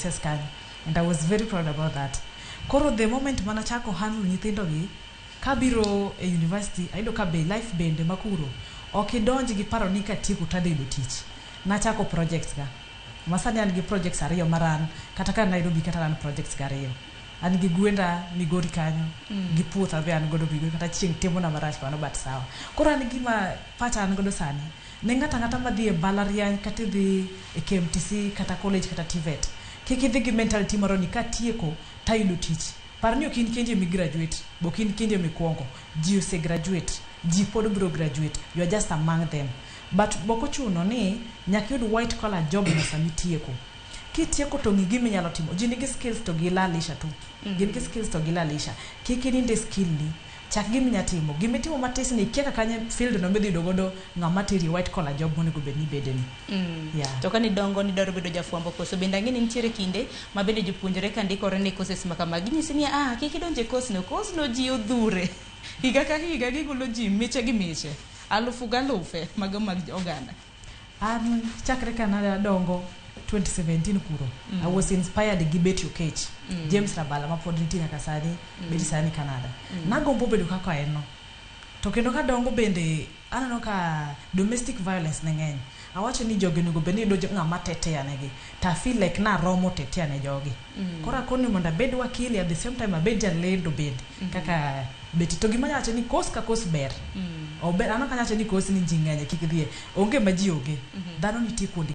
KSS kanyo and I was very proud about that. Koro the moment manachako handle nyithindo gi kabiro e university, ayudo ka be life bende makuro ok idonj gi paro ni katieko tadhi yudo tich. Nachako projects ga masani an gi projects ariyo maran kata ka Nairobi kata ran projects ga ariyo. An gi gwenda Migori kanyo gi puotha be an godo Migori, kata chieng' timona marach mano, but sawa. Koro an gima pacha an godo sani ne ng'ato ang'ata madhi e mbalariany kata idhi e KMTC kata college kata TVET, kik idhi gi mentality moro ni katieko tayudo tich. Par ni ok in kendi emi graduate, be ok in kendi emikwongo. Ji ose graduate, ji pod biro graduate, you are just among them. But bok ochuno ni nyaka iyud white collar job no sama itieko. Kitieko to ng'i gima inyalo timo. Ji nigi skills to gilalisha tu. Gin gi skills to gilalisha. Kik ininde skill ni. Chak gima inya timo. Gima itimo matis ni ikia kaka kanye field no midhi yudo godo ng'ama teri white collar job monego bed ni ibede ni. Yeah. To ka nidongo nidwaro bedo jafwambo koso? Bende ang'e ni nitiere kinde ma bende jopuonjre ka ndikore ne courses ma kamagi ginyisi ni, ah, kik idonj e course no, course no ji odhure higa ka higa, gigolo ji miche gi miche, alufu galufe mago mag oganda. An chakre ka nadongo 2017 kuro, I was inspired gi Betty Okech, James Rabala ma pod nitie nyaka sani, Betty sani Canada. Nagombo bedo kaka en no. To kendo kadongo bende aneno ka domestic violence ne ng'eny. Awacho ni jogi onego bed ni yudo ng'ama tetea negi. To I feel like naromo tetea ne jogi. Koro akoni mondo abed wakili, at the same time abed jalendo bende kaka Betty. To gima anyalo wacho ni course ka course ber. Ober, an ok anyal wacho ni course ni ji ng'eny kik dhiye. Onge ma ji onge. Dhano nitie kuonde.